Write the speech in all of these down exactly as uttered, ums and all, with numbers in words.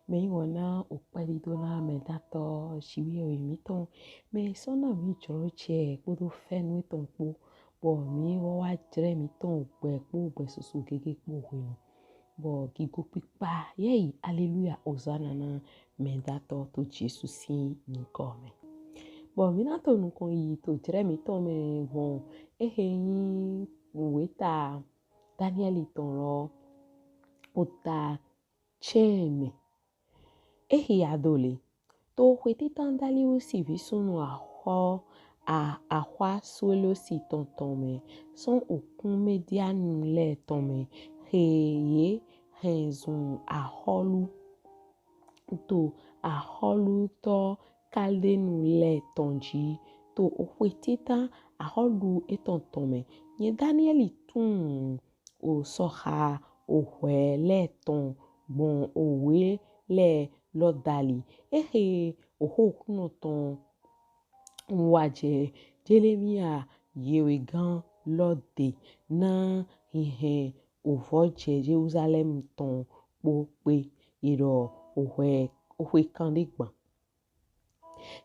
Mɛ yi wɔ na okpɛɖiɖo na mɛ datɔ Jiwheyɛwhe mítɔn, mɛ sɔ na mí jlo jɛ kpodo fɛnu etɔn kpo, bɔ mí wɔ wa jlɛ mítɔn gbɛ kpo gbɛ susu gege kpo hwenu. Bɔ gigo kpikpa yɛyi, aleluya, ozana na mɛ datɔ to Jesu sin nyikɔ mɛ. Bɔ mí na to nukɔn yi to jlɛ mítɔn mɛ gbɔn ehe nyi weta Daniɛli tɔn lɔ, ota cɛnɛ. Ehe ya do le. To hwe titan Daliusi vi sunnu ahɔ a ahwa Suelusi tɔn tɔn mɛ, sɔn okun Medianu lɛ tɔn mɛ, he ye hɛn zun ahɔlu to ahɔlutɔ Kaldenu lɛ tɔn ji, to ohwe titan ahɔlu etɔn tɔn mɛ, nyɛ Daniɛli tunwun osɔha ohwɛ lɛ tɔn gbɔn owe lɛ lɔ dali. Ehe oho Oklunɔ tɔn wa jɛ Jelemiya yɛwhegan lɔ de na hinhɛn ovɔ jɛ Jelusalɛm tɔn kpo kpe, yi ɖɔ ohwe, ohwe kanɖe gban.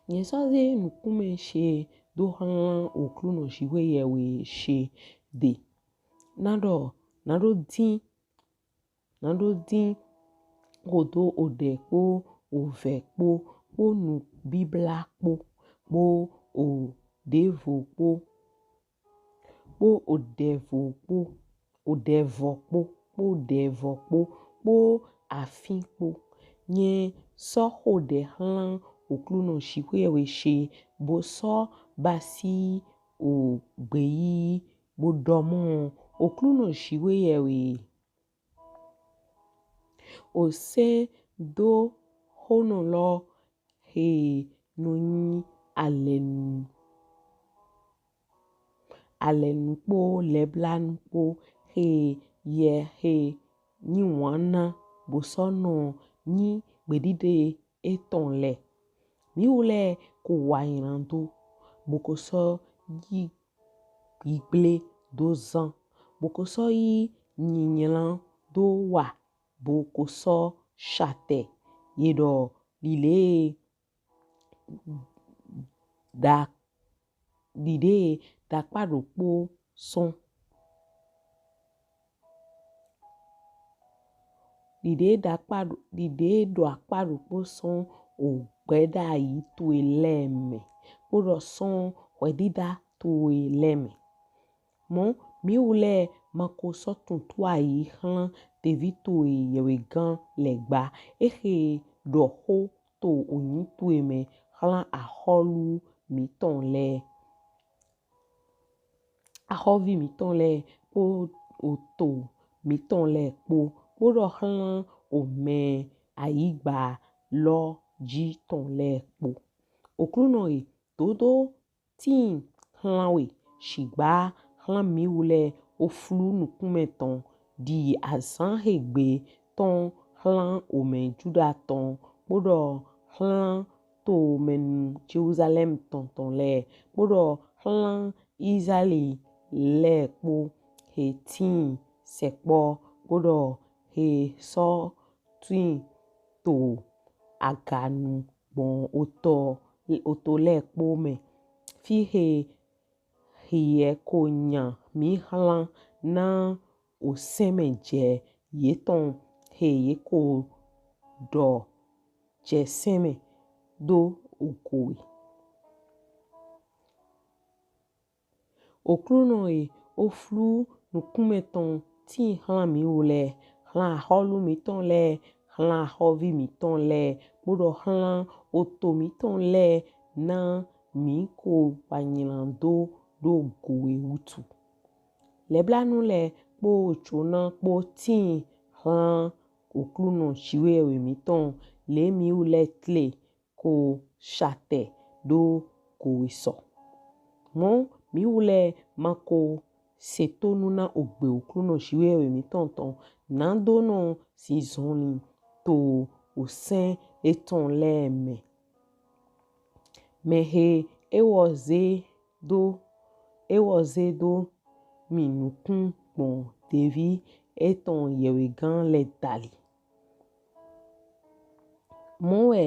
Nyɛ sɔ ze nukunmɛ ce do hlan Oklunɔ Jiwheyɛwhe ce de. Na ɖɔ, na ɖo din, na ɖo din hodo oɖɛ kpo ovɛ kpo, kpo nubibla kpo, kpo oɖevo kpo, kpo oɖɛvo kpo, oɖɛvɔ kpo, kpo oɖɛvɔ kpo, kpo afin kpo. Nyɛ sɔ hoɖɛ hlan Oklunɔ Jiwheyɛwhe ce, bo sɔ basi ogbe yiyi, bo ɖɔ mɔ, Oklunɔ Jiwheyɛwhe, o sɛn do honɔ lɔ he nɔ nyi alɛnu, alɛnu kpo lɛblanu kpo, he yɛ he nyi wanna, bo sɔ nɔ nyi gbeɖiɖe etɔn lɛ. Mí wu lɛ ko wa nylan do, bo ko sɔ yi gbigble do zan, bo ko sɔ yi nyinylan do wa, bo ko sɔ shatɛ, yi ɖɔ ɖiɖe ɖa, ɖiɖe ɖakpa ɖokpo sɔn. Ɖiɖe ɖakpa ɖo, ɖiɖe ɖo akpa ɖokpo sɔn ogbɛɖayi towe lɛ mɛ, kpoɖɔ sɔn hwɛdida towe lɛ mɛ. Mɔ, mí wu lɛ ma ko sɔ tuntu ayi hlan tevi towe yɛwhegan lɛ gba, ehe ɖɔ ho to oyin towe mɛ hlan ahɔlu mítɔn lɛ, ahɔvi mítɔn lɛ kpo oto mítɔn lɛ kpo, kpoɖɔ hlan omɛ ayigba lɔ ji tɔn lɛ kpo. Oklunɔ e, dodo tin hlan we, shigba hlan mí wu lɛ oflu nukunmɛ tɔn, ɖi azan he gbe tɔn hlan omɛ Juda tɔn, kpoɖɔ hlan tomɛnu Jelusalɛm tɔn tɔn lɛ, kpoɖɔ hlan Izlaɛli lɛ kpo he tin sɛkpɔ, kpoɖɔ he sɔ tin to aganu gbɔn oto, oto lɛ kpo mɛ, fi he hiɛ ko nya mí hlan na osɛnmɛ jɛ yetɔn he ye ko ɖɔ jɛ sɛnmɛ do ogo e. Oklunɔ e, oflu nukunmɛ tɔn tin hlan mí wu lɛ, hlan ahɔlu mítɔn lɛ, hlan ahɔvi mítɔn lɛ, kpoɖɔ hlan oto mítɔn lɛ, na mí ko wa nylan do ɖo ogo e wutu. Lɛblanu lɛ kpo jona kpo tin hlan Oklunɔ Jiwheyɛwhe mítɔn, le mí wu lɛ tle ko shatɛ ɖo ogo e sɔ. Mɔ, mí wu lɛ ma ko se tonu na ogbe Oklunɔ Jiwheyɛwhe mítɔn tɔn, na do nɔ zinzɔnlin to osɛn etɔn lɛ mɛ. Mɛ he ewɔ ze do, ewɔ ze do mi nukun gbɔn tevi etɔn yɛwhegan lɛ dali. Mɔ wɛ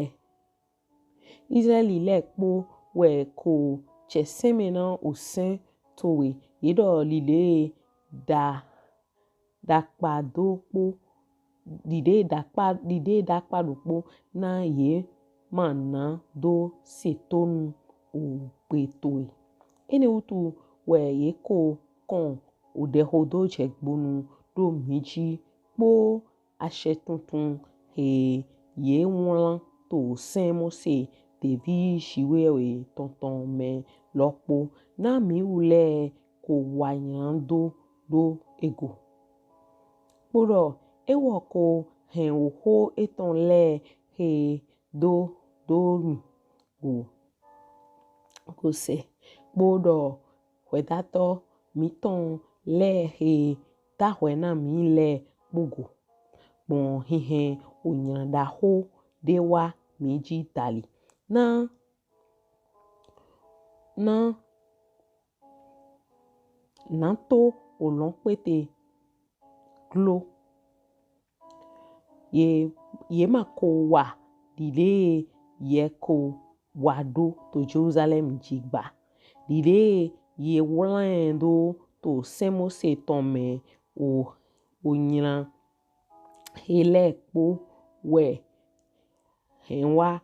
Izraɛli lɛ kpo wɛ ko cɛ sɛnmɛ na osɛn towe, ye ɖɔ ɖiɖe da ɖakpa do kpo ɖiɖe ɖakpa ɖiɖe ɖakpa ɖokpo na ye ma na do se tonu ogbe towe. Enɛ wutu wɛ ye ko kɔn oɖɛxodo jɛgbonu ɖo mi ji kpo ashɛ tuntun he ye wlan to sɛn Mose devi Jiwheyɛwhe tɔn tɔn mɛ lɔ kpo, na mi wu lɛ ko wa nylan do ɖo ego. Kpoɖɔ ewɔ ko hɛn oxo etɔn lɛ he do do mi go go sɛ, kpoɖɔ hwɛdatɔ mitɔn lɛ he dahwɛ na mi lɛ kpo go, gbɔn hinhɛn onylan ɖaxo ɖe wa mi ji dali. Na na na to olɔn kpete glo. Ye ye ma ko wa ɖiɖe ye ko wa ɖo to Jerusalem ji gba. Ɖiɖe ye wlan do to sɛn Mose tɔn mɛ o onylan he lɛ kpo wɛ hɛn wa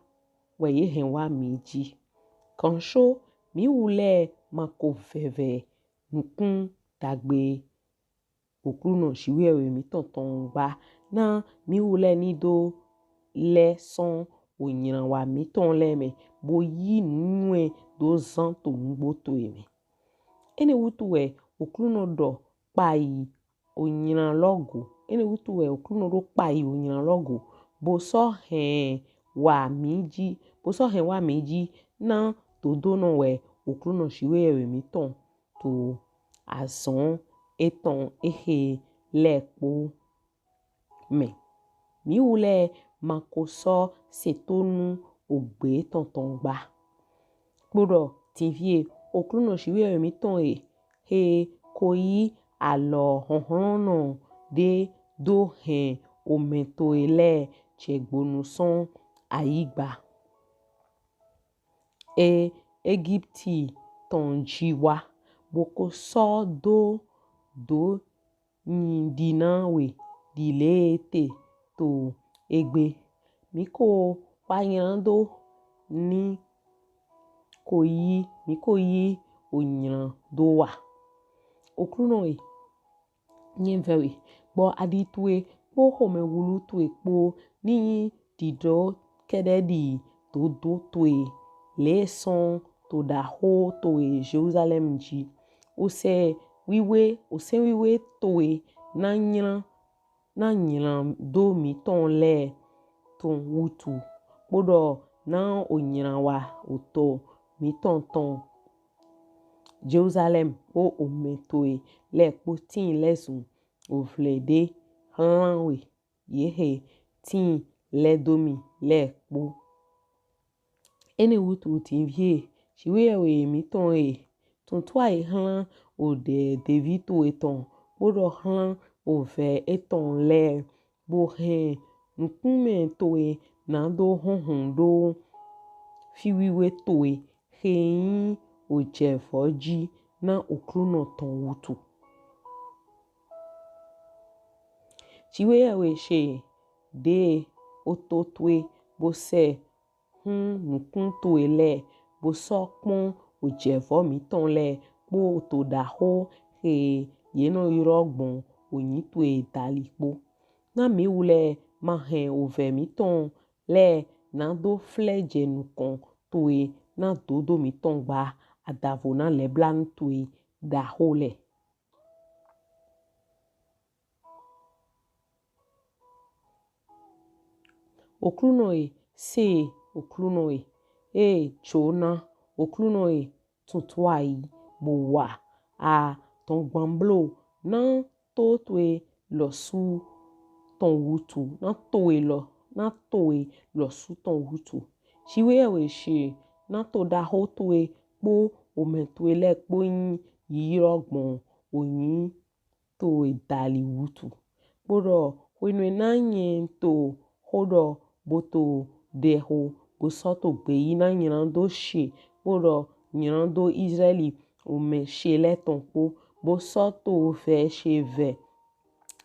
wɛ ye hɛn wa mi ji. Kanṣo mi wu lɛ ma ko vɛvɛ nukun dagbe Oklunɔ Jiwheyɛwhe mitɔn tɔn gba, na mi wu lɛ ni do lɛ sɔn onylan wa mitɔn lɛ mɛ, bo yi nunywɛ do zan to nugbo towe mɛ. Enɛ wutu wɛ Oklunɔ ɖɔ kpayi onylan lɔ go. Enɛ wutu wɛ Oklunɔ ɖo kpayi onylan lɔ go, bo sɔ hɛn wa mi ji, bo sɔ hɛn wa mi ji na dodonɔ wɛ Oklunɔ Jiwheyɛwhe mitɔn to azɔn etɔn ehe lɛ kpo mɛ. Mi wu lɛ ma ko sɔ se tonu ogbe etɔn tɔn gba. Kpoɖɔ tinvie, Oklunɔ Jiwheyɛwhe mitɔn e, he ko yi alɔ hlɔnhlɔnnɔ ɖe do hɛn omɛ towe lɛ jɛgbonu sɔn ayigba e Egipti tɔn ji wa, bo ko sɔ do do nyi ɖi na we ɖile te to egbe. Mi ko wa nylan do ni ko yi mi ko yi onylan do wa. Oklunɔ e, nyɛ vɛ we, gbɔ aɖi towe kpo xomɛwulu towe kpo ni nyi ɖiɖɔ kɛɖɛ ɖi dodo towe le sɔn to ɖaxo towe Jerusalem ji. Osɛ wiwe osɛ wiwe towe na nylan na nylan do mitɔn lɛ tɔn wutu, kpoɖɔ na onylan wa otɔ mitɔn tɔn Jerusalem kpo omɛ towe lɛ kpo tin lɛzun ovlɛ ɖe hlan we ye he tin lɛdo mi lɛ kpo. Enɛ wutu tinvie, Jiwheyɛwhe mitɔn e, tuntun ayi hlan oɖɛ devi towe tɔn, kpoɖɔ hlan ovɛ etɔn lɛ, bo hɛn nukunmɛ towe nado hlɔnhlɔn do fiwiwe towe he nyi ojɛvɔ ji na Oklunɔ tɔn wutu. Jiwheyɛwhe ce ɖe oto towe bo sɛ hun nukun towe lɛ, bo sɔ kpɔn ojɛvɔ mitɔn lɛ kpo oto ɖaxo he ye nɔ ylɔ gbɔn onyi towe dali kpo. Na mi wu lɛ ma hɛn ovɛ mitɔn lɛ nado flɛ jɛ nukɔn towe na dodo mitɔn gba, adavo na lɛblanu towe ɖaxo lɛ. Oklunɔ e, se Oklunɔ e, e jona Oklunɔ e, tuntun ayi bo wa a tɔn gbanblo na to towe lɔsu tɔn wutu, na towe lɔ na towe lɔsu tɔn wutu. Jiwheyɛwhe ce, na to ɖaxo towe kpo omɛ towe lɛ kpo nyi yiylɔ gbɔn onyi towe dali wutu. Kpoɖɔ hwenu e na nyɛ to xoɖɔ bo to ɖe xo, bo sɔ to gbeyi na nylando she, kpoɖɔ nylando Izraɛli omɛ she lɛ tɔn kpo, bo sɔ to vɛ she vɛ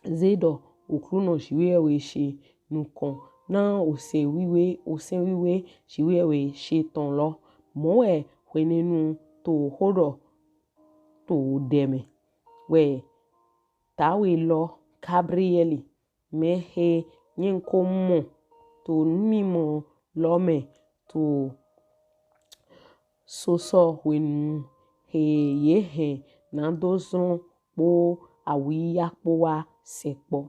ze ɖɔ Oklunɔ Jiwheyɛwhe she nukɔn na osɛn wiwe, osɛn wiwe Jiwheyɛwhe she tɔn lɔ. Mɔ wɛ hwenɛnu to xo ɖɔ to ɖɛ mɛ wɛ dawe lɔ Gabriɛli mɛ he nyɛn ko mɔ to numimɔ lɔ mɛ to sosɔ hwenu he ye hɛn nado zɔn kpo awiya kpo wa sɛkpɔ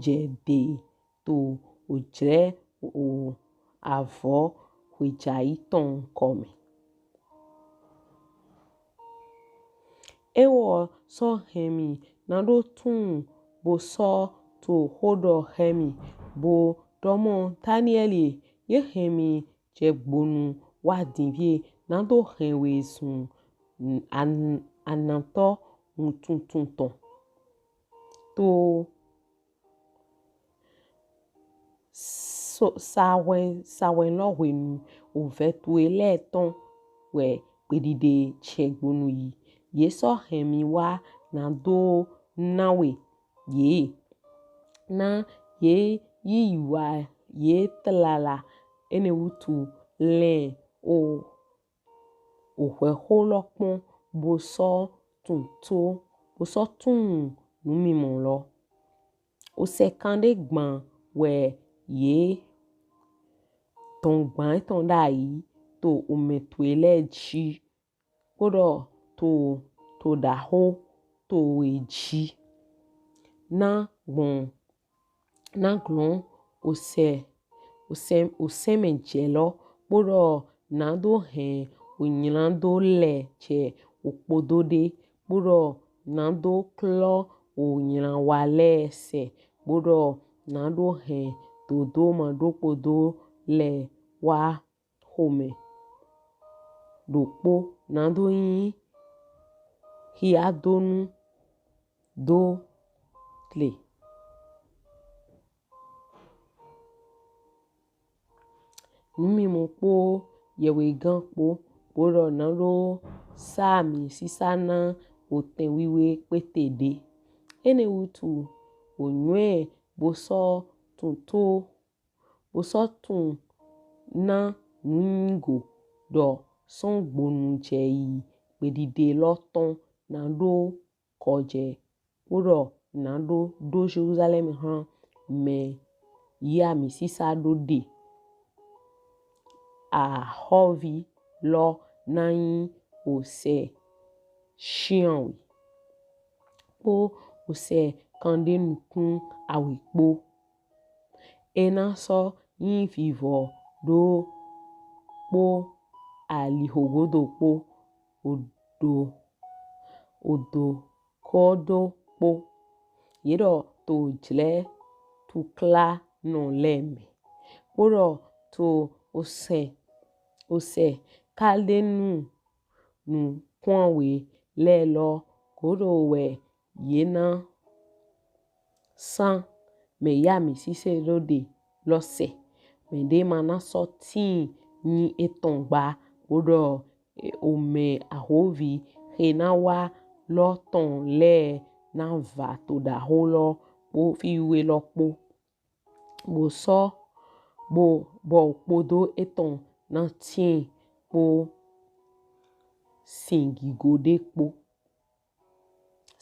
jɛ de to ojlɛ o avɔ hwejayi tɔn kɔmɛ. Ewɔ sɔ hɛn mi nado tunwun bo sɔ to xo ɖɔ hɛn mi bo ɖɔ mɔ Daniɛli ye hɛn mi jɛ gbonu wa dinvie nado hɛn we zun an- anatɔ wutuntun tɔn. To so sawɛn sawɛn lɔ hwenu ovɛ towe lɛ tɔn wɛ gbeɖiɖe jɛ gbonu yi. Ye sɔ hɛn mi wa nado na we ye na ye yi wa ye tlala enɛ wutu lɛn o ohwɛxo lɔ kpɔn bo sɔ tun to bo sɔ tunwun numimɔ lɔ. Osɛ kanɖe gban wɛ ye dɔn gban etɔn ɖayi to omɛ towe lɛ ji kpoɖɔ to to ɖaxo towe ji. Na gbɔn na glɔn osɛ osɛ osɛnmɛjɛ lɔ kpoɖɔ nado hɛn onylando lɛ jɛ okpodo ɖe kpoɖɔ nado klɔ onylan wa lɛ sɛ kpoɖɔ nado hɛn dodo maɖokpodo lɛ wa xomɛ ɖokpo nado nyi xiadonu do tle. Numimɔ kpo yɛwhegan kpo kpoɖɔ nado sa mi sisa na otɛn wiwe kpete ɖe. Enɛ wutu onywɛ bo sɔ tun to bo sɔ tun na nunyigo ɖɔ sɔn gbonu jɛ yi gbeɖiɖe lɔ tɔn nado kɔjɛ kpoɖɔ nado ɖo Jerusalɛm hlan mɛ yi ami sisa ɖo ɖe. Axɔvi lɔ na nyi osɛ shianwe kpo osɛ kanɖe nukun awe kpo. E na sɔ nyi vivɔ ɖo kpo alixo godo kpo odo odo kɔdo kpo. Ye ɖɔ to jlɛ tuklanɔ lɛ mɛ kpoɖɔ to osɛ osɛ kanɖe nu nukun awe lɛ lɔ godo wɛ ye na san mɛ yi ami sisa ɖo ɖe lɔ sɛ. Mɛɖe ma na sɔ tin nyi etɔn gba kpoɖɔ omɛ ahovi xe na wa lɔ tɔn lɛ na va to ɖaxo lɔ kpo fi wiwe lɔ kpo. Bo sɔ bo bɔ okpodo etɔn na tin kpo sin gigo ɖe kpo.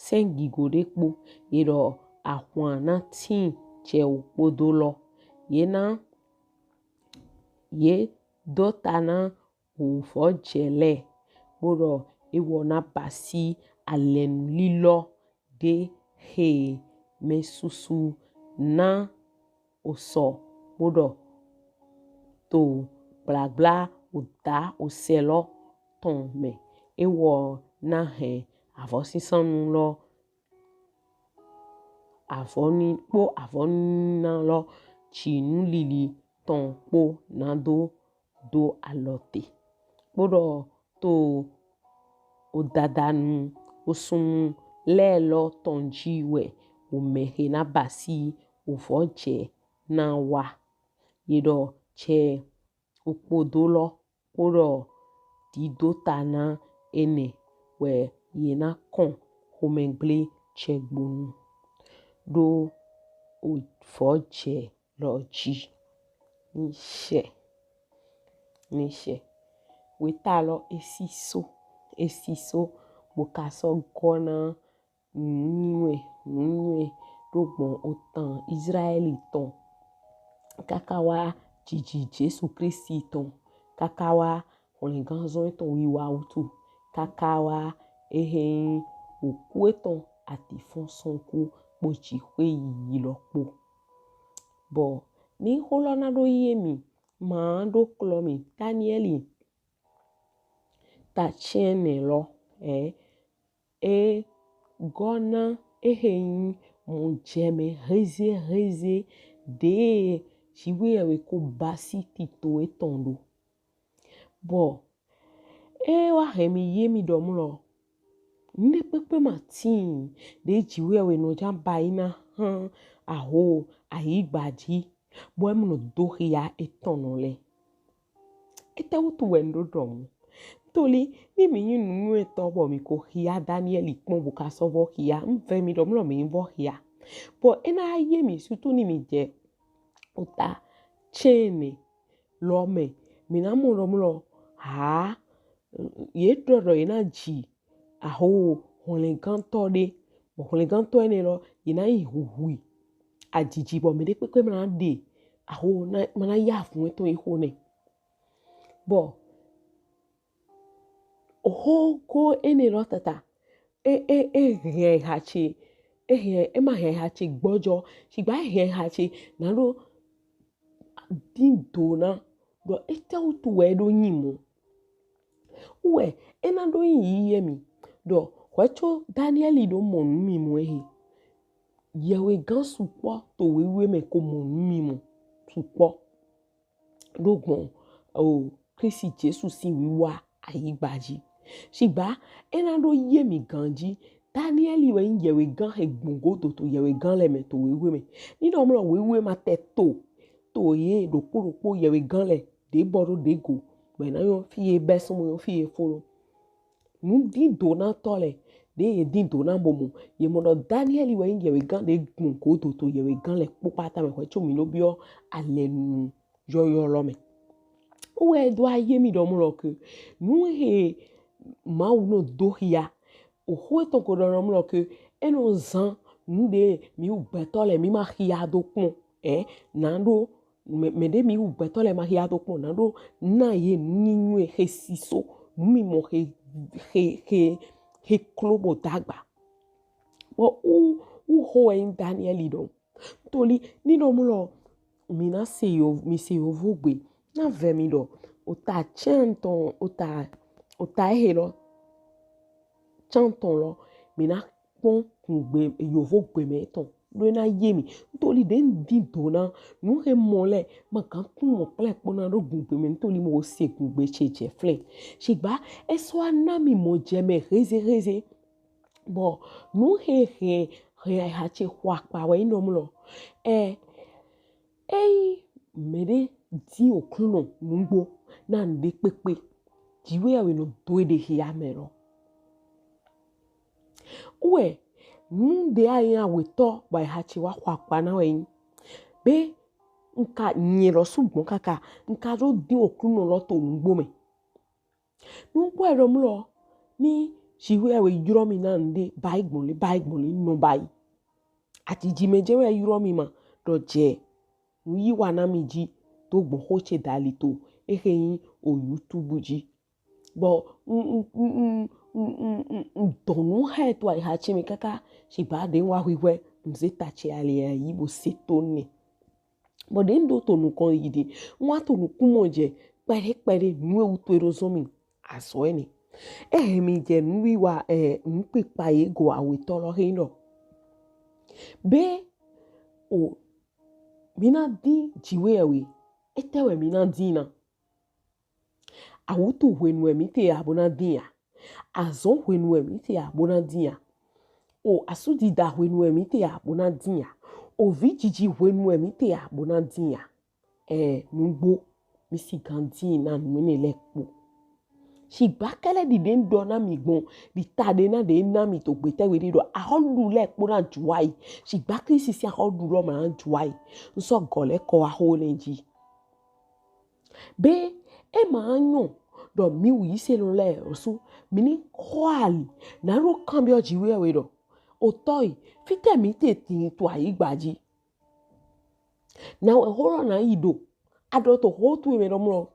Sɛn gigo ɖe kpo ye ɖɔ ahwan na tin jɛ okpodo lɔ. Ye na ye do ta na ovɔjɛ lɛ kpoɖɔ ewɔ na basi alɛnu lilɔ ɖe xe mɛ susu na osɔ kpoɖɔ to gblagbla oda osɛ lɔ tɔn mɛ. Ewɔ na hɛn avɔsinsanu lɔ avɔni kpo avɔnina lɔ jinu lili tɔn kpo nado do alɔ te. Kpoɖɔ to odadanu osunnu lɛ lɔ tɔn ji wɛ omɛ xe na basi ovɔjɛ na wa. Ye ɖɔ jɛ okpodo lɔ kpoɖɔ didota na enɛ wɛ ye na kɔn xomɛgble cɛgbonu ɖo ovɔjɛ lɔ ji. Nishɛ, nishɛ. Weta lɔ esiso, esiso, bo ka sɔ gɔ na nunywɛ, nunywɛ ɖo gbɔn otan Izraɛli tɔn kaka wa jiji Jesu Klisti tɔn, kaka wa hwlɛnganzɔn etɔn wiwa wutu, kaka wa ehe nyi oku etɔn atifɔnsɔnku kpo jixwe yiyi lɔ kpo. Bɔ ni xo lɔ na ɖo ye mi, ma ɖo klɔ mi, Daniɛli ta cɛnɛ lɔ, ɛ, e gɔ na ehe nyi mɔjɛmɛ hezeheze ɖe Jiwheyɛwhe ko basi tito etɔn ɖo. Bɔ e wa hɛn mi ye mi ɖɔ mlɔ, nuɖe kpekpe ma tin ɖe Jiwheyɛwhe nɔ ja bayi na han aho ayigba ji, bɔ e mlɔ do xia etɔn nɔ lɛ. Etɛwutu wɛ n ɖo ɖɔ mɔ? Ntoli ni mi nyi nunywɛtɔ bɔ mi ko xia Daniɛli kpɔn bo ka sɔ vɔ xia, n vɛ mi ɖɔ mlɔ mi vɔ xia. Bɔ e na ye mi sutu ni mi jɛ ota cɛnɛ lɔ mɛ, mi na mɔ ɖɔ mlɔ ha ye ɖɔ ɖɔ ye na ji aho hwlɛngantɔ ɖe, bɔ hwlɛngantɔ enɛ lɔ ye na yi huhui ajiji bɔ mɛɖe kpekpe ma na ɖe aho na ma na ya fun etɔn yi xo nɛ. Bɔ oxo ko enɛ lɔ tata e e e hɛn ha ce, e hɛn e ma hɛn ha ce gbɔjɔ, shigba e hɛn ha ce na ɖo din do na ɖɔ etɛwutu wɛ e ɖo nyi mɔ. Wɛ e na ɖo nyi yiyɛ mi ɖɔ hwɛco Daniɛli ɖo mɔ nu mi mɔ ehe. Yɛwhegan sukpɔ to wewe mɛ ko mɔ nu mi mɔ sukpɔ ɖo gbɔn o Klisti Jesu sin wiwa ayigba ji. Shigba e na ɖo ye mi ganji, Daniɛli wɛ nyi yɛwhegan he gbɔn godo to yɛwhegan lɛ mɛ to wewe mɛ. Ni ɖɔ mlɔ wewe ma tɛ to to ye ɖokpo ɖokpo yɛwhegan lɛ ɖe bɔ ɖo ɖe go, bɔ e na yɔn fi ye bɛ sɔmɔ yɔn fi ye fo ɖo. Nudindonatɔ lɛ ɖe ye dindo na bo mɔ, ye mɔ ɖɔ Daniɛli wɛ nyi yɛwhegan ɖe gbɔn godo to yɛwhegan lɛ kpokpata mɛ hwɛco mi ɖo biɔ alɛnu yɔyɔ lɔ mɛ. Wɛ do aye mi ɖɔ mlɔ ke nu he Mawu nɔ do xia, oxo etɔn ko ɖɔ mlɔ ke e nɔ zan nu ɖe mi wu gbɛtɔ lɛ mi ma xia do kpɔn, ɛ, na ɖo mɛ mɛ ɖe mi wu gbɛtɔ lɛ ma xia do kpɔn na ɖo na ye nu nyinyi he siso nu mi mɔ he he he he klo bo dagba. Bɔ wu wu xo wɛ nyi Daniɛli ɖɔ. Ntoli ni ɖɔ mlɔ mi na se yo mi se yovogbe na vɛ mi ɖɔ ota cɛntɔn ota ota ehe lɔ cɛntɔn lɔ mi na kpɔn gungbe yovogbe mɛ tɔn ɖo e na ye mi. Ntoli ɖe n dindo na nu he mɔ lɛ ma gan tun mɔ kplɛ kpɔn na ɖo gungbe mɛ ntoli mo se gungbe ce jɛ flɛ. Shigba e sɔ wa na mi mɔjɛmɛ hezeheze. Bɔ nu he he he ha ce xɔ akpa wɛ nyi ɖɔ mlɔ. Ɛ, eyi mɛɖe din Oklunɔ nugbo na nuɖe kpekpe, Jiwheyɛwhe nɔ do eɖe xia mɛ lɔ. Wɛ nuɖe a nyi awetɔ bɔ ha ce wa xɔ akpa na wɛ nyi be n ka nyɛ lɔsu gbɔn kaka n ka ɖo din Oklunɔ lɔ to nugbo mɛ. Nugbo wɛ ɖɔ mlɔ ni Jiwheyɛwhe ylɔ mi na nuɖe bayi gbɔn le bayi gbɔn le nɔ bayi. Ajiji mɛ jɛ wɛ ylɔ mi ma ɖɔ jɛ nu yi wa na mi ji do gbɔn xo ce dali to ehe nyi o YouTube ji. Bɔ n n n n n n n n dɔn nu hɛ to ayiha ce mɛ kaka shigba ɖe n wa hwihwɛ n ze ta ce ali ayi bo se to nɛ. Bɔ ɖe n ɖo to nukɔn yi ɖi n wa to nukunmɔ jɛ kpɛɖe kpɛɖe nu ewu to e ɖo zɔn mi azɔ ɛnɛ. Ehe mi jɛ nu wiwa ɛ nu kpikpa ye go awetɔ lɔ he nɔ. Be o mi na din Jiwheyɛwhe etɛ wɛ mi na din na. Awutu hwenu wɛ mi te ya bo na din ya. Azɔn hwenu wɛ mi te ya bo na din ya. O asudida hwenu wɛ mi te ya bo na din ya. O vijiji hwenu wɛ mi te ya bo na din ya. Ɛ nugbo. mi si gan din na nu ne lɛ kpo. Shigba kɛlɛ ɖi ɖe ŋdɔ na mi gbɔn, ɖi ta ɖe na ɖe na mi to gbetɛ we ɖi ɖɔ ahɔlu lɛ kpo na juwa yi. Shigba Kristi si ahɔlu lɔ ma na juwa yi. Ŋsɔ gɔ lɛ kɔ wa ho ne ji. Be e ma nyɔ ɖɔ mi wu yi se lɔ lɛ osu mi ni kɔ ali na ɖo kan biɔ ji wɛ wɛ ɖɔ. Otɔ yi, fitɛ mi te tin to ayigba ji. Na wɛ ho lɔ na yi ɖo. Aɖɔ to ho tu mɛ ɖɔ mlɔ.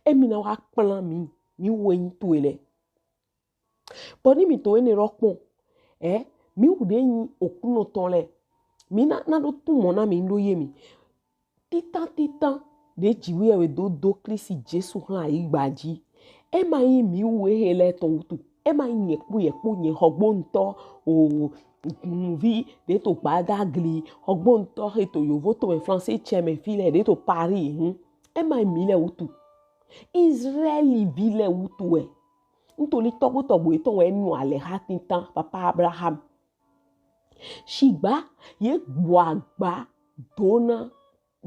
Emi na wa kplan mi, mi wo nyi tu lɛ. Bɔ ni mi to ene lɔ kpɔn. Ɛ, mi wu ɖe nyi okunɔ tɔn lɛ. Mi na na ɖo tu mɔ na mi ɖo ye mi. Titan titan ɖe ji wɛ wɛ do do Kristi Jesu hlan ayigba ji. E ma nyi mi wu ehe lɛ tɔn wutu. E ma nyi nyɛ kpo yɛ kpo nyɛ xɔgbo ŋtɔ o. Ŋuvi ɖe to gbadagli, xɔgbo ŋtɔ he to yovo to mɛ français tsɛ mɛ fi lɛ ɖe to Paris hun. E ma nyi mi lɛ wutu. Israeli vi lɛ wutu wɛ. Ŋtoli tɔgbo tɔgbo etɔn wɛ nu alɛ ha titan papa Abraham. Shigba ye gbɔ agba do na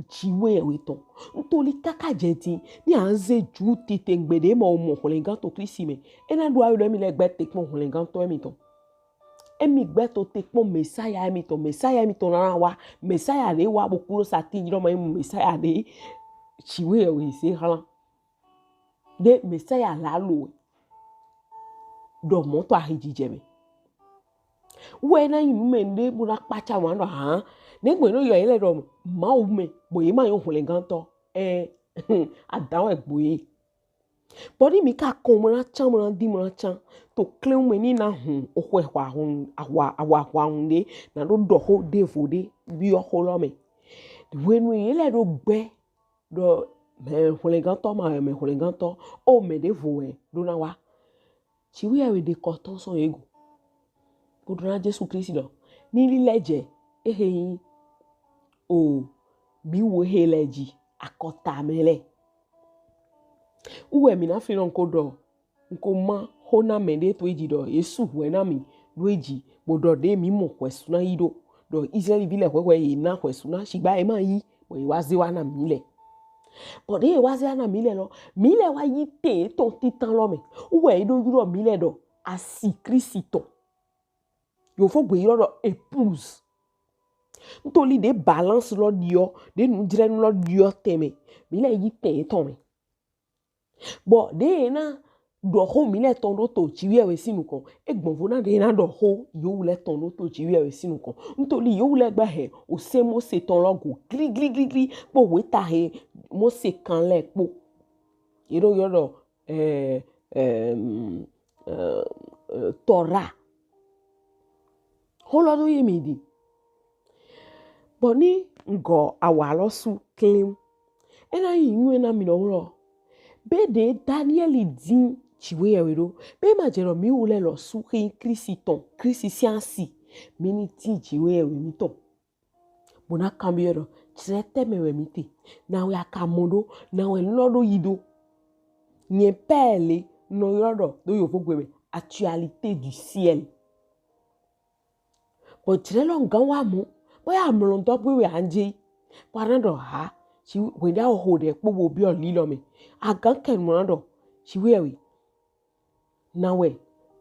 ji wɛ wɛ tɔn. Ŋtoli kaka jɛ din ni a ze ju tite ŋgbe ɖe ma o mɔ hwlɛngan to Kristi mɛ. E na ɖo ayo ɖe mi lɛ gbɛ te kpɔn hwlɛngan tɔ emi tɔn. Emi gbɛ to te kpɔn Mesaya emi tɔn, Mesaya emi tɔn na wa, Mesaya ɖe wa bo kulo sa ti jrɔ ma emu Mesaya ɖe ji wɛ wɛ se hlan. Ɖe Mesaya la lo wɛ. Ɖɔ mɔ to ahi jijɛ mɛ. Wɛ na yi nu mɛ ɖe bo na kpatsa wa ɖɔ han. Ne gbɛ no yɔ yi lɛ ɖɔ Mawu mɛ, bo yi ma yɔ hwlɛngantɔ. Ɛ, adan wɛ gbo yi. Bɔ ni mi ka kɔn mɔ na tsan mɔ na di mɔ na tsan. To klɛn mɛ ni na hun o xɔ hwa hun ahwa ahwa hwa hun ɖe na ɖo ɖɔ xo ɖe vo ɖe biɔ xo lɔ mɛ. Wenu yi lɛ ɖo gbɛ ɖɔ mɛ hwlɛngantɔ ma mɛ hwlɛngantɔ o mɛ ɖe vo wɛ ɖo na wa. Ci wi awe ɖe kɔ tɔn sɔn ye go. Ko ɖo na Jesu Kristi ɖɔ ni lilɛ jɛ ehe yin o mi wo he lɛ ji akɔta mɛ lɛ. Uwɛ mi na fi nɔ nko ɖɔ nko ma xo na mɛ ɖe to eji ɖɔ Yesu hwɛ na mi ɖo eji bo ɖɔ ɖe mi mɔ hwɛsu na yi ɖo ɖɔ Israeli vi lɛ hwɛhwɛ ye na hwɛsu na shigba ye ma yi bɔ ye wa ze wa na mi lɛ. Bɔ ɖe ye wa ze wa na mi lɛ lɔ mi lɛ wa yi te etɔn titan lɔ mɛ. Uwɛ ye ɖo yrɔ mi lɛ ɖɔ asi Kristi tɔn. Yovo gbe yrɔ ɖɔ épouse. Ntoli ɖe balance lɔ ɖiɔ ɖe nujrɛnu lɔ ɖiɔ tɛmɛ mi lɛ yi tɛ etɔn mɛ. Bɔ ɖe na ɖɔ xo mi lɛ tɔn ɖo to jiwiɛ we sinu kɔn. Egbɔnvo na ɖe na ɖɔ xo yowu lɛ tɔn ɖo to jiwiɛ we sinu kɔn. Ntoli yowu lɛ gba hɛ o se Mose tɔn lɔ go gligligligli kpo weta he Mose kan lɛ kpo. Ye ɖo yɔ ɖɔ eh, eh, mm, eh, eh, Torah. Xo lɔ ɖo ye mi ɖi. Bɔ ni ŋgɔ awa lɔ su klin. Ena yi nyuɛ na mi nɔ wlɔ. Be ɖe Danieli din jiwe yɛ we ɖo. Be ma jɛ ɖɔ mi wu lɛ lɔ su xe Kristi tɔn, Kristi siansi. Mi ni din jiwe yɛ we mi tɔn. Bo na kanbiɔ ɖɔ jrɛ tɛ mɛ wɛ mi te. Na wɛ aka mɔ ɖo, na wɛ lɔ ɖo yi ɖo. Nyɛ pɛ le nɔ yrɔ ɖɔ ɖo yovogbe mɛ actualité du ciel. Bɔ jrɛ lɔ gan wa mɔ, bɔ ya mlɔ dɔ gbe wɛ anje. Bɔ ana ɖɔ ha, si wɛ ɖa ho ɖe kpo bo biɔ li lɔ mɛ. Agan kɛ mɔ na ɖɔ, si wɛ wɛ. Na wɛ,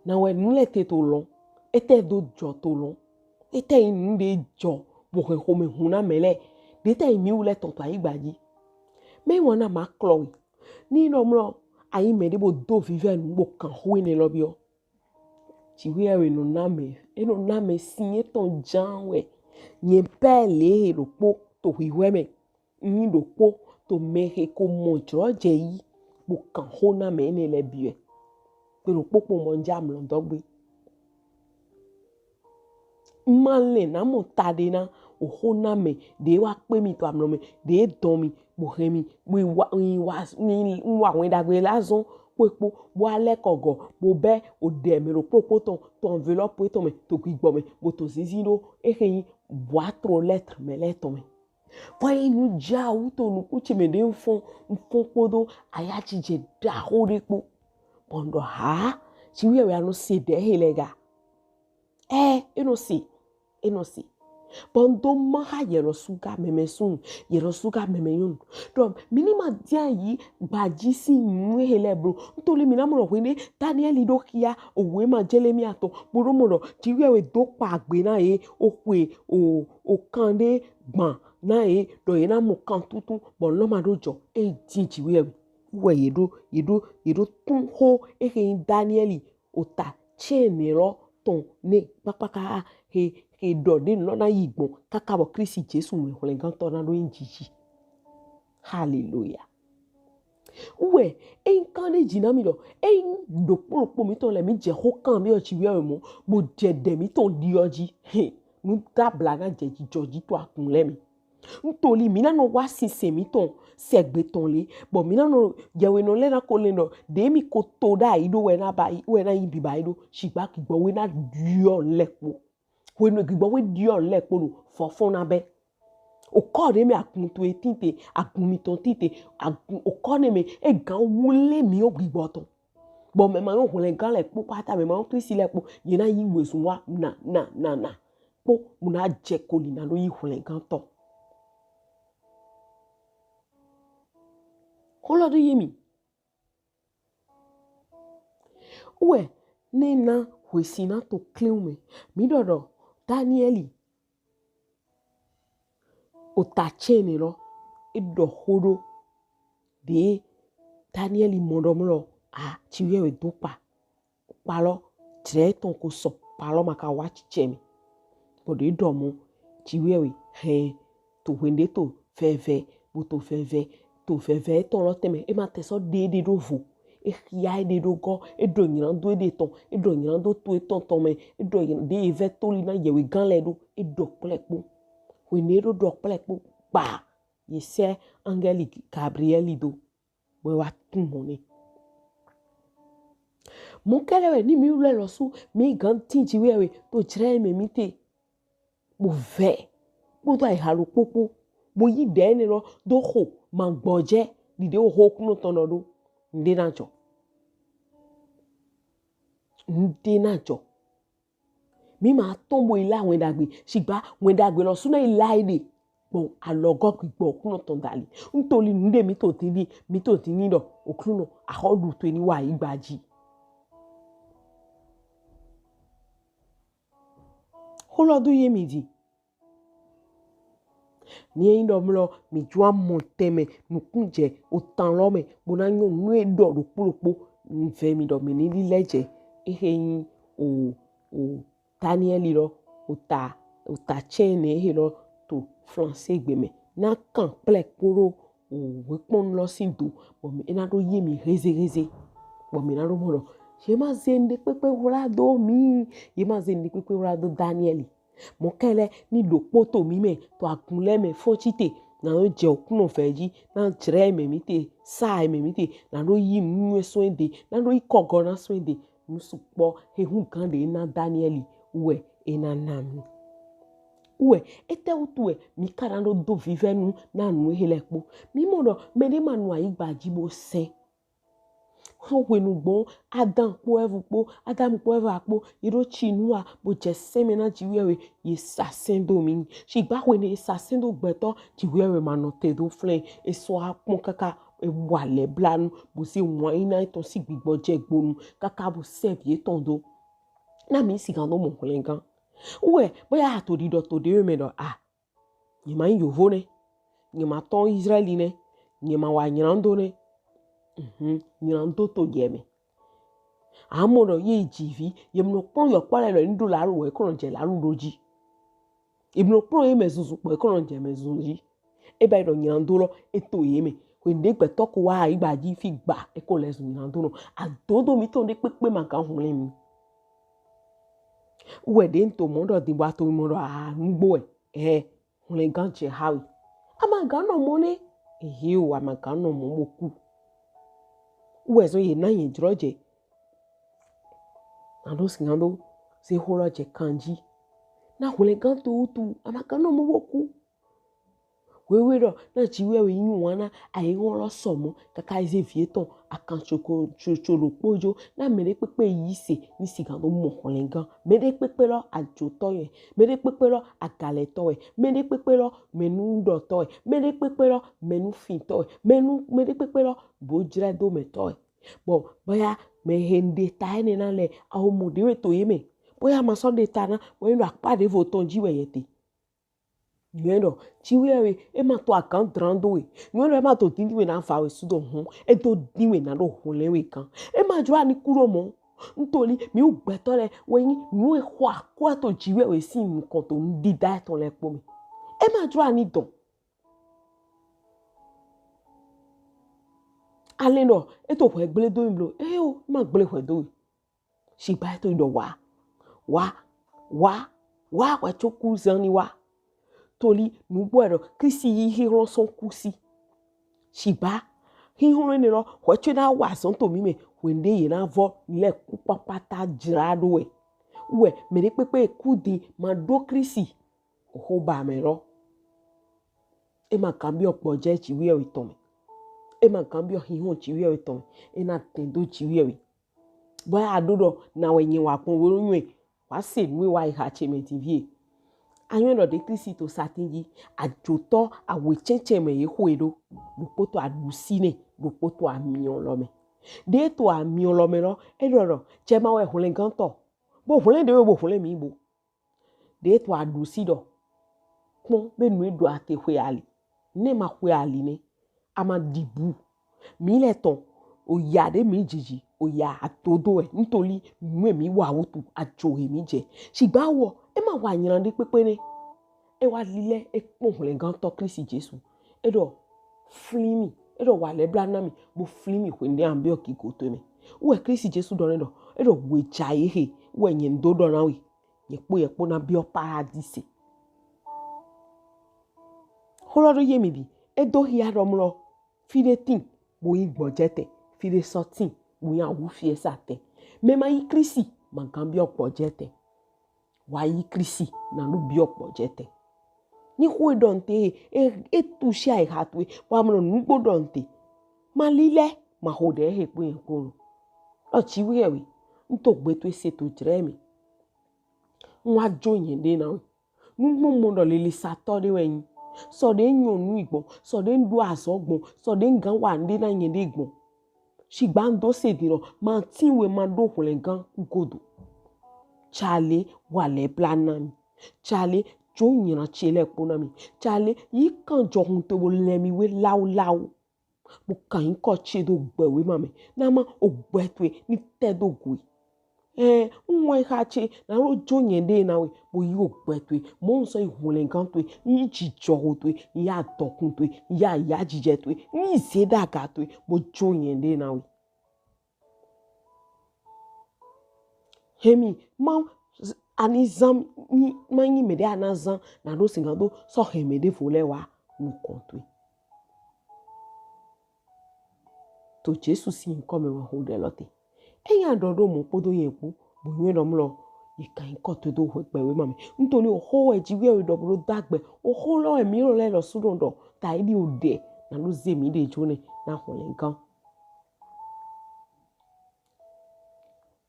na wɛ nu lɛ te to lɔn. Etɛ do jɔ to lɔn. Etɛ yi nu ɖe jɔ bo hɛn xomɛ hun na mɛ lɛ. Ɖe tɛ yi mi wu lɛ tɔn to ayigba ji. Mɛ wɔn na ma klɔ we. Ni nɔ mlɔ ayi mɛ ɖe bo do vivɛ nu bo kan xo ene lɔ biɔ. Jiwe wɛ nɔ na mɛ, e nɔ na mɛ sin etɔn jan wɛ. Nyɛ pɛ le he ɖokpo to hwihwɛ mɛ. Nyi ɖokpo to mɛ he ko mɔ jlɔ jɛ yi bo kan xo na mɛ ene lɛ biɔ. Kpe ɖokpo kpo mɔ nja mlɔ dɔgbe. Ma lɛ na mɔ ta ɖe na oxo na mɛ ɖe wa kpe mi to amlɔ mɛ ɖe dɔn mi bo hɛn mi bo wa wa wa wɛn ɖagbe la zɔn kpekpo bo alɛ kɔgɔ bo bɛ o ɖe mɛ ɖokpo kpo tɔn to enveloppe tɔn mɛ to gbigbɔ mɛ bo to zinzin ɖo ehe yin boîte aux lettres mɛ lɛ tɔn mɛ. Vɔ yi nu ja wu to nuku ce mɛ ɖe nfɔn nfɔn kpodo ayajijɛ ɖaxo ɖe kpo. Bɔ n ɖɔ ha, ci wi ewe anɔ se ɖe he lɛ ga. Ɛ, enɔ se, enɔ se. Bɔ n do ma xa yɛlɔ suga mɛmɛ sun, yɛlɔ suga mɛmɛ nyɔnu. Dɔ mi ni ma dia yi gbaji si nu he lɛ blo. N to li mi na mɔ lɔ hwene Daniɛli ɖo xia owe ma Jelemia tɔ. Bo ɖo mɔ lɔ Jiwheyɛwhe do kpa gbe na ye o xwe o o kan ɖe gban na ye dɔ ye na mɔ kan tutu bɔ lɔ ma ɖo jɔ e din Jiwheyɛwhe. Wɛ ye ɖo ye ɖo ye ɖo tun xo ehe nyi Daniɛli ota cɛnɛ lɔ tɔn ne kpakpaka he he dɔ ne lɔ na yi gbɔn kaka bɔ Kristi Jesu mɛ hwlɛngantɔ na ɖo yin jiji. Haleluya. Wɛ eyin kan ɖe ji na mi dɔ eyin ɖokpo ɖokpo mitɔn lɛ mi jɛ xo kan mi ɔ Jiwheyɛwhe mɔ bo jɛ ɖɛ mitɔn ɖi ɔ ji he nu dabla na jɛ jijɔ ji to akun lɛ mi. N to li mi na nɔ wa sinsɛn mitɔn sɛgbe tɔn le bɔ mi na nɔ yɛwhenɔ lɛ na ko lɛ dɔ ɖe mi ko to ɖayi ɖo wɛ na ba wɛ na yi biba yi ɖo sigba gbigbɔ wɛ na ɖiɔ lɛ kpo. Hwenu gbigbɔ wɛ ɖiɔ lɛ kpo ɖo fɔfɔn na bɛ. Okɔ ɖe mɛ agun to e tinte, agun mitɔn tinte, agun okɔ ne mɛ e gan wule mi o gbigbɔ tɔn. Bɔ mɛ ma yɔn hwlɛngan lɛ kpo kpata mɛ ma yɔn Kristi lɛ kpo ye na yi wezun wa na na na na kpo mo na jɛ koli na ɖo yi hwlɛngantɔ. Xolɔ ɖo ye mi. Wɛ ne na hwesi na to kleun mɛ. Mi dɔ dɔ Daniɛli ota cɛnɛ lɔ e dɔ xo ɖo ɖe Daniɛli mɔ dɔ mlɔ a Jiwheyɛwhe do kpa kpalɔ jlɛ tɔn ko sɔ kpalɔ ma ka wa cicɛ mi. Bɔ ɖe dɔ mɔ Jiwheyɛwhe hɛn to hwende to vɛvɛ bo to vɛvɛ to vɛvɛ etɔn lɔ tɛmɛ e ma tɛ sɔ ɖe ɖe ɖo vo e xia e ɖe ɖo gɔ e ɖo nyran do e ɖe tɔn e ɖo nyran do to etɔn tɔn mɛ e ɖo ɖe e vɛ to li na yɛwhe gan lɛ ɖo e ɖɔ kplɛ kpo. Hwenu e ɖo ɖɔ kplɛ kpo gba ye sɛ angɛli Gabriɛli do bɔ e wa tun mɔ nɛ. Mɔ kɛlɛ wɛ ni mi wlɛ lɔsu mi gan tin Jiwheyɛwhe to jlɛ mɛ mi te bo vɛ kpodo ayiha ɖokpokpo bo yi ɖɛ enɛ lɔ do xo ma gbɔjɛ ɖiɖe wo xo kunɔ tɔn lɔ ɖo. Nde na jɔ nde na jɔ. Mi ma tɔn bo yi la wɛn ɖagbe sigba wɛn ɖagbe lɔsu na yi la yi ɖe gbɔn alɔgɔ gbigbɔ kunɔ tɔn dali. N to li nu ɖe mi to din ɖi mi to din ni dɔ oklunɔ axɔ ɖu to ni wa yi gbaji. Xolɔ do ye mi di. Ni eyin dɔ mlɔ mi jua mɔ tɛmɛ nukun jɛ otan lɔ mɛ bo na nyɔ nu e dɔ ɖokpo ɖokpo n vɛ mi dɔ mi ni lilɛ jɛ ehe nyi o o Daniɛli lɔ ota ota cɛnɛ ehe lɔ to flansegbe mɛ na kan kplɛ kpo ɖo owe kpɔn lɔ sin do bɔ mi e na ɖo ye mi hezeheze bɔ mi na ɖo mɔ dɔ ye ma ze nuɖe kpekpe wla do mi ye ma ze nuɖe kpekpe wla do Daniɛli. Mɔ kɛlɛ ni ɖokpo to mi mɛ to agun lɛ mɛ fɔn ci te na ɖo jɛ okunɔ vɛ ji na jlɛ mɛ mi te sa mɛ mi te na ɖo yi nu nyuɛ sɔn de na ɖo yi kɔgɔ na sɔn de nu sukpɔ he hu gan ɖe na Daniɛli wɛ e na na mi. Wɛ etɛ wutu wɛ mi ka na ɖo do vivɛnu na nu ehe lɛ kpo mi mɔ dɔ mɛ ɖe ma nu ayigba ji bo sɛn. Xo hwenu gbɔn Adam kpo Ɛvu kpo Adam kpo Ɛva kpo ye ɖo ci nu wa bo jɛ sɛn mɛ na Jiwheyɛwhe ye sa sɛn do mi. Sigba hwenu ye sa sɛn do gbɛtɔ Jiwheyɛwhe ma nɔ te do flɛn e sɔ akpɔn kaka e wa lɛ blanu bo se wan yi na etɔn si gbigbɔ jɛ gbonu kaka bo sɛ vi etɔn do. Na mi sigan do mɔ hwlɛngan. Wɛ boya ato ɖiɖɔ to ɖe mɛ dɔ a Nyɛ ma yin yovo nɛ, nyɛ ma tɔn Izraɛli nɛ, nyɛ ma wa nyrando nɛ. Mhm, nyrando to jɛ mɛ. Amɔ dɔ ye ji vi, ye mlɔ kpɔn yɔkpɔ lɛ dɔ ni do lalu wɛ e kɔ nɔ jɛ lalu do ji. Ye mlɔ kpɔn ye mɛ zunzun kpɔ e kɔ nɔ jɛ mɛ zunzun ji. E ba yi dɔ nyrando lɔ e to ye mɛ. Hwenu ɖe gbɛtɔ ko wa ayigba ji fi gba e ko lɛ zun nyrando nɔ. Adodo mitɔn ɖe kpekpe ma gan hwlɛn mi. Wɛ ɖe n to mɔ dɔ din bɔ a to mi mɔ dɔ a nugbo wɛ. Ɛɛ, hwlɛngan jɛ ha we. A ma gan nɔ mɔ nɛ. Ehe o, a ma gan nɔ mɔ bo ku. Wɛ zɔn ye na nyɛ jlɔ jɛ. Na ɖo sigan do ze xo lɔ jɛ kanji. Na hwlɛngan to wutu, a ma gan nɔ mɔ bo ku. Wewe ɖɔ na Jiwheyɛwhe yi wan na aihɔn lɔ sɔmɔ kaka yi ze vi etɔn akan coko co ɖokpo jo, na mɛɖekpekpe yi se ni sigan do mɔ hwlɛngan. Mɛɖekpekpe lɔ ajotɔ wɛ, mɛɖekpekpe lɔ agalɛtɔ wɛ, mɛɖekpekpe lɔ mɛnuɖɔtɔ wɛ, mɛɖekpekpe lɔ mɛnufintɔ wɛ, mɛnu mɛɖekpekpe lɔ bojlɛdomɛtɔ wɛ. Bɔ bɔya mɛ he un ɖe ta enɛ na lɛ, awo mɔ ɖewe to ye mɛ. Bɔya ma sɔ ɖe ta na, bɔ ye ɖo akpa ɖevo tɔn ji wɛ ye te. Nyɛ ɖɔ Jiwheyɛwhe e ma to agan dlan do we. Nyɛ ɖɔ e ma to dindin we na va we sudo hun, e do din we na ɖo hwlɛn we gan. E ma jlo ani ku ɖo mɔ. Ntoli mi wu gbɛtɔ lɛ wɛ nyi nu e xɔ akuɛ to Jiwheyɛwhe sin nukɔn to nuɖiɖa etɔn lɛ kpo mɛ. E ma jlo ani dɔn. Ale ɖɔ e to hwɛ gble do mi blo. Eyo, e ma gble hwɛ do we. Shigba e to ɖɔ wa, wa, wa, wa, hwɛ co ku zan ni wa. Toli nugbo ɖɔ Klisti yi hihlɔn sɔn ku si. Shigba hihlɔn enɛ lɔ hwɛ co na wa azɔn to mi mɛ, hwenɖe ye na vɔ lɛ ku kpakpata jla ɖo wɛ. Wɛ mɛɖekpekpe ku di ma ɖo Klisti oxo ba mɛ lɔ, e ma kanbiɔ gbɔjɛ Jiwheyɛwhe tɔn mɛ. E ma kanbiɔ hihlɔn Jiwheyɛwhe tɔn mɛ. E na tɛn do Jiwheyɛwhe. Bɔya a ɖo ɖɔ na wɛ nyɛ wa gbɔn wo nyɔɛ. Wa se nu e wa yi ha ce mɛ din vie. A nyɔɛ ɖɔ ɖe Klisti to satin ji, ajotɔ awe cɛncɛn mɛ ye xo e ɖo. Ɖokpo to aɖusi nɛ, ɖokpo to amiɔn lɔ mɛ. Ɖe to amiɔn lɔ mɛ lɔ, e ɖɔ ɖɔ jɛ ma wɛ hwlɛngantɔ. Bo hwlɛn ɖewe bo hwlɛn mi bo. Ɖe to aɖusi ɖɔ kpɔn be nu e ɖo a te xwe ali. Ne ma xwe ali nɛ, a ma ɖi bu. Mi lɛ tɔn, oya ɖe mi jiji, oya adodo wɛ, ntoli nu e mi wa wutu, ajo he mi jɛ. Shigba wɔ, e ma wa nylan ɖe kpekpe nɛ. E wa lilɛ e kpɔn hwlɛngantɔ Klisti Jesu. E ɖɔ flin mi, e ɖɔ wa lɛblanu na mi, bo flin mi hwenɛ a biɔ gigo towe mɛ. Wɛ Klisti Jesu ɖɔ nɛ ɖɔ, e ɖɔ we ja ye he, wɛ nyɛ un do ɖɔ na we. Yɛ kpo yɛ kpo na biɔ paradise. Xo lɔ ɖo ye mi bi, e do hia ɖɔ mlɔ, fi ɖe tin bo yi gbɔjɛ tɛn, fi ɖe sɔ tin bo yi awu fiɛsa tɛn. Mɛ ma yi Klisti ma gan biɔ gbɔjɛ tɛn. Wa yi Klisti na ɖo biɔ gbɔjɛ tɛn. Ni xo e ɖɔ nte e e tu shi ayi ha towe, wa mlɔ nugbo ɖɔ nte. Ma lilɛ ma xo ɖe he kpo yɛn kpo lo. Lɔ Jiwheyɛwhe, un to gbe towe se to jlɛ mɛ. Un wa jo nyɛ ɖe na we. Nugbo mɔ ɖɔ lele satɔ ɖe wɛ nyi. Sɔ ɖe nyɔ nu gbɔn, sɔ ɖe ɖo azɔn gbɔn, sɔ ɖe gan wa ɖe na nyɛ ɖe gbɔn. Shigba un do se din ɖɔ ma tin we ma ɖo hwlɛngan ku godo. Cale wa lɛblanu na mi. Cale jo nylan ce lɛ kpo na mi. Cale yi kan jɔhun towe bo lɛ mi we lawlaw. Bo kan yinkɔ ce do gbɛ wema mɛ. Na ma ogbɛ towe ni tɛ do go e. Ɛɛ, un wa yi ha ce na ɖo jo nyɛ ɖe na we, bo yi ogbɛ towe, mɔ un sɔ yi hwlɛngan towe, yi jijɔho towe, yi adɔkun towe, yi ayajijɛ towe, yi zeɖaga towe, bo jo nyɛ ɖe na we. Hɛn mi ma ani zan, ma nyi mɛɖe a na zan na ɖo sigan do sɔ hɛn mɛɖevo lɛ wa nukɔn towe. To Jesu sin yinkɔ mɛ wɛ xo ɖɛ lɔ te. Eyin a ɖɔ ɖo mɔ kpodo yɛn kpo, bo nyɔɛ ɖɔ mlɔ, yi kan yinkɔ towe do ogbɛ wema mɛ. Ntoli oxo wɛ Jiwheyɛwhe ɖɔ bo ɖo dagbe. Oxo lɔ wɛ mi lɔ lɛ lɔsu ɖɔ ɖɔ ta yi ɖi oɖɛ na ɖo ze mi ɖe jo nɛ na hwlɛngan.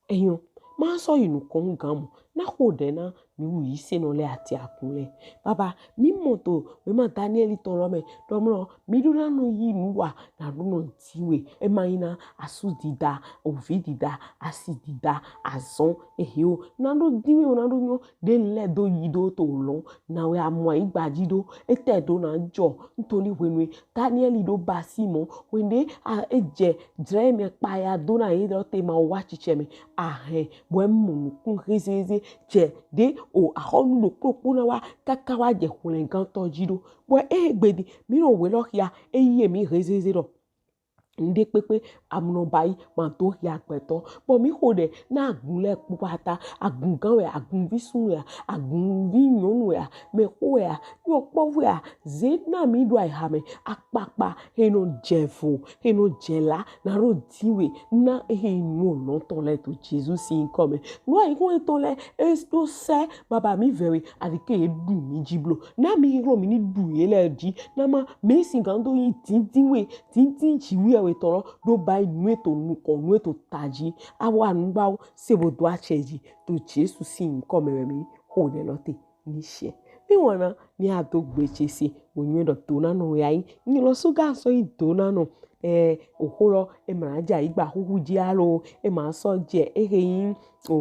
Enyɔ, ma sɔ yi nukɔn gan mɔ, na xo ɖɛ na mi wu yisenɔ lɛ ati akun lɛ. Baba, mi mɔ to wema Daniɛli tɔn lɔ mɛ ɖɔ mlɔ mi ɖo na nɔ yi nu wa na ɖo nɔ di we. E ma nyi na asu dida, ovi dida, asi dida, azɔn, ehe o. Na ɖo di we o, na ɖo nyɔ ɖe lɛ do yi ɖo to lɔn na we amɔ ayigba ji ɖo. Etɛ ɖo na jɔ ntoli hwenu Daniɛli ɖo basi mɔ, hwenɖe a e jɛ jlɛ mɛ kpaya do na ye ɖɔ te ma wa cicɛ mɛ. Ahɛn, bɔ e mɔ nukun hezeheze jɛ ɖe o axɔnu ɖokpo ɖokpo na wa kaka wa jɛ hwlɛngantɔ ji ɖo. Bɔ e gbedi mi nɔ we lɔ xia, e yi mi hezeheze ɖɔ Nɖe kpekpe amnɔ ba yi ma do hia gbɛtɔ. Bɔ mi xo ɖɛ na agun lɛ kpata, agun gan wɛ, agun vi sun wɛ, agun vi nyɔnu wɛ, mɛ xo wɛ, yɔ kpɔvu wɛ, ze na mi ɖo ayiha mɛ, akpakpa he nɔ jɛ vo, he nɔ jɛ la, na ɖo din we na ehe nu lɔntɔ lɛ to Jesu sin yinkɔ mɛ. Nu ayi xo etɔn lɛ e ɖo sɛ baba mi vɛ we, aɖi ke ye ɖu mi ji blo. Na mi xlo mi ni ɖu ye lɛ ji. Na ma mi sin gan do yi dindin we, dindin ji wi ewe tɔn lɔ ɖo ba yi nu eto nukɔn, nu eto taji. Awa nugbawo se bo do acɛ ji. To Jesu sin yinkɔ mɛ wɛ mi xo ɖɛ lɔ te ni sɛ. Mi wɔna ni a do gbe ce se, wo nyɛ ɖɔ donanɔ ya yi. Ni lɔ su ga sɔ yi donanɔ. Eh, oxo lɔ, e ma ja yi gba xuxu ji alo, e ma sɔ jɛ, ehe yi, o,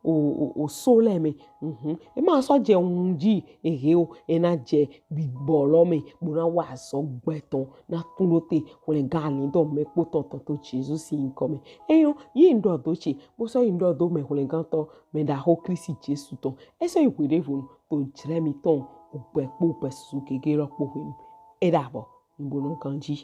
o, o, o so lɛ mɛ. Mhm. E ma sɔ jɛ ŋu ji, ehe o, e na jɛ gbigbɔ lɔ mɛ, bo na wa azɔ gbɛtɔ, na tun ɖo te, hwlɛngan alindɔn mɛ kpo tɔntɔn to Jesu sin yinkɔ mɛ. Eyɔn, yi ŋdɔ do ce, bo sɔ yi ŋdɔ do mɛ hwlɛngantɔ, mɛ ɖaxo Klisti Jesu tɔn. E sɔ yi hwe ɖe vonu, to jlɛ mi tɔn, ogbɛ kpo ogbɛ susu gege lɔ kpo hwenu. E ɖabɔ, n bo nɔ ganji.